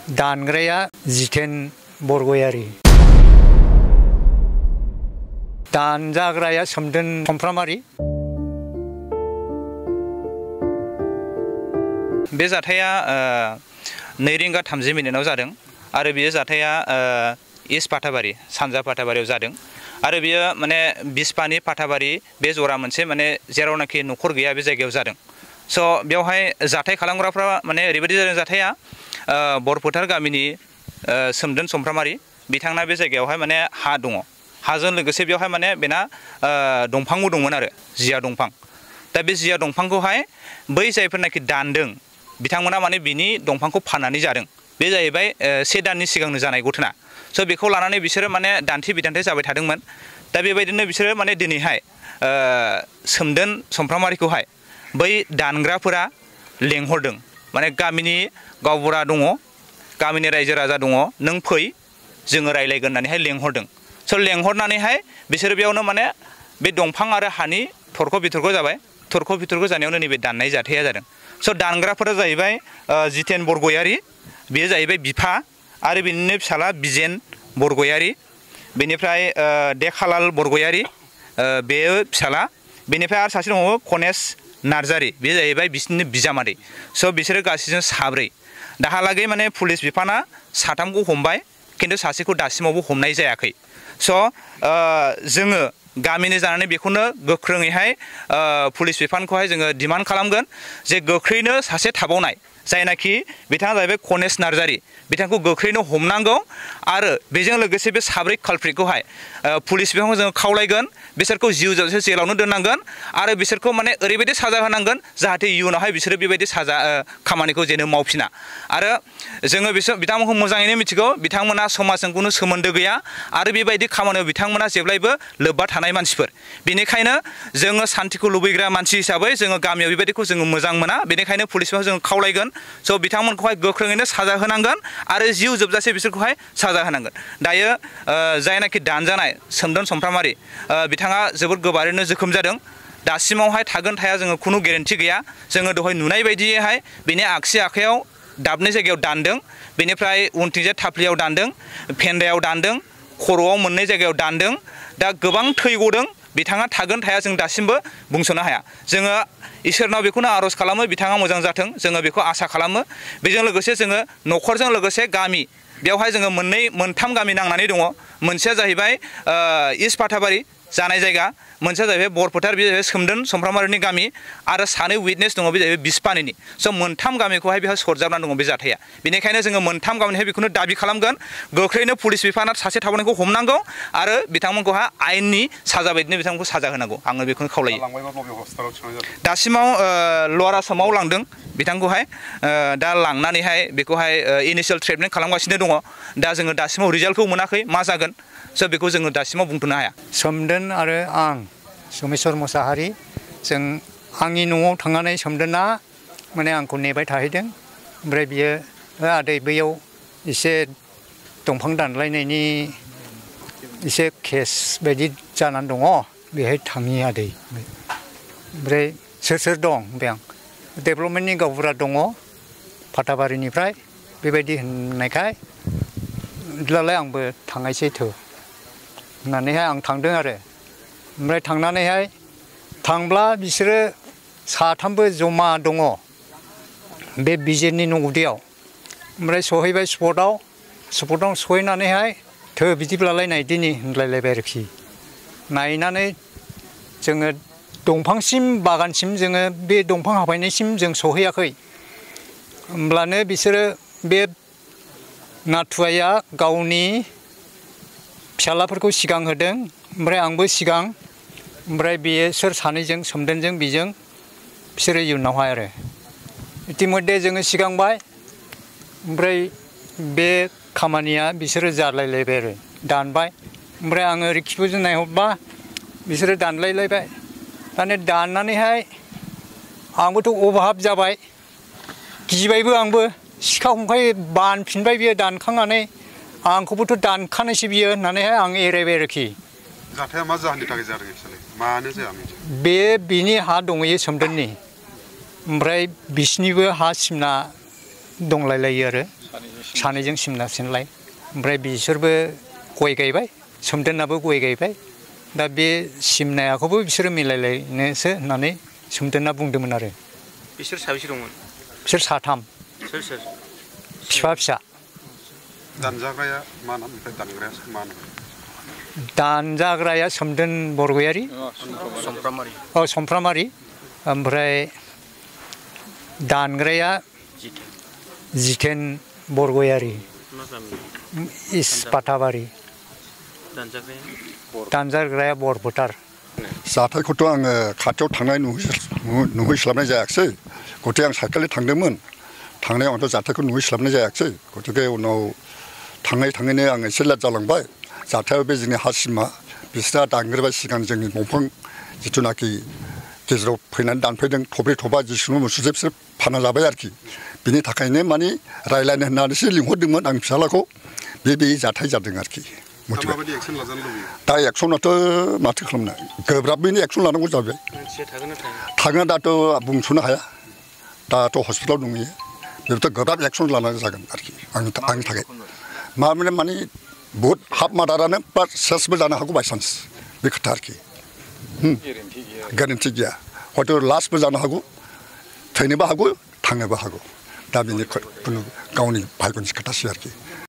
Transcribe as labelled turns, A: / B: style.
A: दानग्राया जितेन बरगयारी, दानजाग्राया सोमदोन समफ्रामारि।
B: बे जाथाया 2:30 जादों आरो बेयो जाथाया इस्ट पाटाबारि सानजा पाटाबारियाव जादों आरो बेयो माने बिस्पानि पाटाबारि बे जरा मोनसे माने जेरावनाखि न'खर गैया बे जायगायाव जादों। स' बेवहाय जाथाय खालामग्राफ्रा माने ओरैबायदि जादों जाथाया बरफोथार गामिनि सोमदोन समफ्रामारि बिथांना बे जायगायावहाय माने हा दङ। हाजों लोगोसे बेवहाय माने बेना दंफांबो दंमोन आरो जिया दंफां। दा बे जिया दंफांखौहाय बै जायफोरनाखि दानदों बिथांमोना माने बिनि दंफांखौ फाननानै जादों। बे जाहैबाय 1 दाननि सिगांनो जानाय घटना। स' बेखौ लानानै बिसोरो माने दान्थे बिदान्थे जाबाय थादोंमोन। दा बेबायदिनो बिसोरो माने दिनैहाय सोमदोन समफ्रामारिखौहाय बै दानग्राफोरा लेंहरदों। माने गामिनि गावबुरा दङ, गामिनि रायजो राजा दङ, नों फै जोङो रायलायगोन होननानैहाय लेंहरदों। स' लेंहरनानैहाय बिसोरो बेयावनो माने बे दंफां आरो हानि थरख' बिथरख' जाबाय। थरख' बिथरख' जानायावनो नैबे दाननाय जाथाया जादों। स' दानग्राफोरा जाहैबाय जितेन बरगयारी, बेयो जाहैबाय बिफा आरो बिनिनो फिसाला बिजेन बरगयारी, बेनिफ्राय देखालाल बरगयारी बेयो फिसाला, बेनिफ्राय आरो सासे दङ गनेश नार्जारी, बे जाहैबाय बिसोरनि बिजामादै। स' बिसोरो गासैजों 4। दाहालागै माने पुलिस बिफाना 3खौ हमबाय, खिन्थु सासेखौ दासिमावबो हमनाय जायाखै। स' जोङो गामिनि जानानै बेखौनो गोख्रोङैहाय पुलिस बिफानखौहाय जोङो डिमान्ड खालामगोन जे गोख्रैनो सासे थाबावनाय जायनाखि बिथाङा जाहैबाय गनेश नार्जारी, बिथांखौ गोख्रैनो हमनांगौ आरो बेजों लोगोसे बे 4 कालप्रिटखौहाय पुलिस बिफानखौ जोङो खावलायगोन बिसोरखौ जिउ जोबजासे जेलावनो दोननांगोन आरो बिसोरखौ माने ओरैबायदि साजा होनांगोन जाहाथे इयुनावहाय बिसोरो बेबायदि साजा खामानिखौ जेनो मावफिना। आरो जोङो बिथांमोनखौ मोजाङैनो मिथिगौ बिथांमोना समाजजों खुनु सोमोन्दो गैया आरो बेबायदि खामानियाव बिथांमोना जेब्लायबो लोब्बा थानाय मानसिफोर। बेनिखायनो जोङो सान्तिखौ लुबैग्रा मानसि हिसाबै जोङो गामियाव बेबायदिखौ जोङो मोजां मोना। बेनिखायनो पुलिसखौ जोङो खावलायगोन स' बिथांमोनखौहाय गोख्रोङैनो साजा होनांगोन आरो जिउ जोबजासे बिसोरखौहाय साजा होनांगोन। दायो जायनाखि दानजानाय सोमदोन समफ्रामारि बिथाङा जोबोद गोबारैनो जोखोम जादों। दासिमावहाय थागोन थाया जोङो खुनु गेरेन्थि गैया। जोङो दहाय नुनाय बायदियैहाय बिनि आगसि आखायाव दाबनै जायगायाव दानदों, बेनिफ्राय उनथिंजाय थाफ्लियाव दानदों, फेन्दायाव दानदों, खर'आव मोननै जायगायाव दानदों। दा गोबां थै गदों। बिथाङा थागोन थाया जों दासिमबो बुंस'नो हाया। जोङो इसोरनाव बेखौनो आर'ज खालामो बिथाङा मोजां जाथों, जोङो बेखौ आसा खालामो। बेजों लोगोसे जोङो न'खरजों लोगोसे गामि बेवहाय जोङो मोनथाम गामि नांनानै दङ। मोनसेया जाहैबाय इस्ट पाटाबारि जानाय जायगा, मोनसेया जाहैबाय बरफोथार, बे जाहैबाय सोमदोन समफ्रामारिनि गामि आरो 2 उइटनेस दङ, बे जाहैबाय बिस्पानिनि। स' मोनथाम गामिखौहाय बेहाय सरजाबनानै दङ बे जाथाया। बेनिखायनो जोङो मोनथाम गामिनिहाय बेखौनो दाबि खालामगोन गोख्रैनो पुलिस बिफाना सासे थाबोनायखौ हमनांगौ आरो बिथांमोनखौहाय आयेननि साजा बायदिनो बिथांमोनखौ साजा होनांगौ। आङो बेखौनो खावलायो। दासिमाव लवार आसामाव लांदों बिथांखौहाय। दा लांनानैहाय बेखौहाय इनिशियेल ट्रिटमेन्ट खालामगासिनो दङ। दा जोङो दासिमाव रिजाल्टखौ मोनाखै मा जागोन, स' बेखौ जोङो दासिमाव बुंथ'नो हाया।
A: सोमदोन आरो आं समेस्वर मोसाहारि, जों आंनि न'आव थांनानै सोमदोना माने आंखौ नेबाय थाहैदों। ओमफ्राय बियो आदै बैयाव एसे दंफां दानलायनायनि एसे केस बायदि जानानै दङ, बेहाय थाङि आदै। ओमफ्राय सोर दं? ओमफ्राय आं डेभेलपमेन्टनि गावबुरा दङ पाटाबारिनिफ्राय बेबायदि होननायखाय बिदिब्लालाय आंबो थांनायसै थौ होननानैहाय आं थांदों आरो। ओमफ्राय थांनानैहाय थांब्ला बिसोरो 3बो जमा दङ बे बिजेननि न' गुदियाव। ओमफ्राय सहैबाय स्पटआव सहैनानैहाय थो बिदिब्लालाय नायदिनि होनलायलायबाय आरोखि। नायनानै जोङो दंफांसिम बागानसिम जोङो बे दंफां हाफायनायसिम जों सहैयाखै। होमब्लानो बिसोरो बे नाथुवाया गावनि फिसालाफोरखौ सिगां होदों, ओमफ्राय आंबो सिगां, ओमफ्राय बिसोर सानैजों सोमदोनजों बिजों बिसोरो इयुनावहाय आरो इतिमध्ये जोङो सिगांबाय। ओमफ्राय बे खामानिया बिसोरो जालायलायबाय आरो दानबाय। ओमफ्राय आङो ओरै खिबुजों नायहरबा बिसोरो दानलायलायबाय। दाने दाननानैहाय आंबोथ' अभाब जाबाय, गिबायबो आंबो। सिखा हमखाय बानफिनबाय बियो दानखांनानै। आंखौबोथ' दानखानायसो बियो होननानैहाय आं एरायबाय आरोखि।
C: जाथाया मा जाहोननि थाखाय जादों एक्सुवेलि मानो जाया मिथियो?
A: बिनि हा दंहैयो सोमदोननि, ओमफ्राय बिसिनिबो हा सिमना दंलायलायो आरो। सानैजों सिमनासैनालाय ओमफ्राय बिसोरबो गय गायबाय सोमदोनाबो गय गायबाय दा बे सिमनायाखौबो बिसोरो मिलायलायनोसो होननानै सोमदोना बुंदोंमोन आरो
B: बिसोर साबेसे दंमोन
A: बिसोर साथाम
B: सोर सोर
A: फिफा फिसा
C: दानजाग्राया मा नाम ओमफ्राय दानग्राया मा नाम
A: दानजाग्राया सोमदोन बरगयारि समफ्रामारि ओमफ्राय दानग्राया जितेन बरगयारि इस्पाताबारि दानजाग्राया बरफोथार
D: जाथायखौथ' आङो खाथियाव थांनाय नुहैस्लाबनाय जायाखिसै गथिखे आं साइकेलजों थांदोंमोन थांनायाव आंथ' जाथायखौ नुहैस्लाबनाय जायाखिसै गथिखे उनाव थाङैनो आं एसे लेट जालांबाय जाथायाव बे जोंनि हा सिमा बिस्रा दानग्रोबाय सिगां जोंनि दंफां जिथुनाखि गेजेराव फैनानै दानफैदों थब्रै थबा जिसुनु मुसुजों बिसोर फाना जाबाय आरोखि बिनि थाखायनो माने रायलायनो होननानैसो लिंहरदोंमोन आं फिसालाखौ बे जाथाय जादों आरोखि दा एक्सनाथ' माथो खालामनो गोब्राबैनो एक्सन लानांगौ जाबाय थागोन दाथ' बुंस'नो हाया दाथ' हस्पिटालाव दंहैयो बेबोथ' गोब्राब एक्सन लानांगौ जागोन आरोखि आंनि थाखाय माने बहुत हाफ मार्डारानो बा सेसबो जानो हागौ बायसान्स बे खोथा आरोखि गेरेन्टि गैया हयथ' लास्टबो जानो हागौ थैनोबो हागौ थांनोबो हागौ दा बेनि खुनु गावनि भाग्यनि खोथासै आरोखि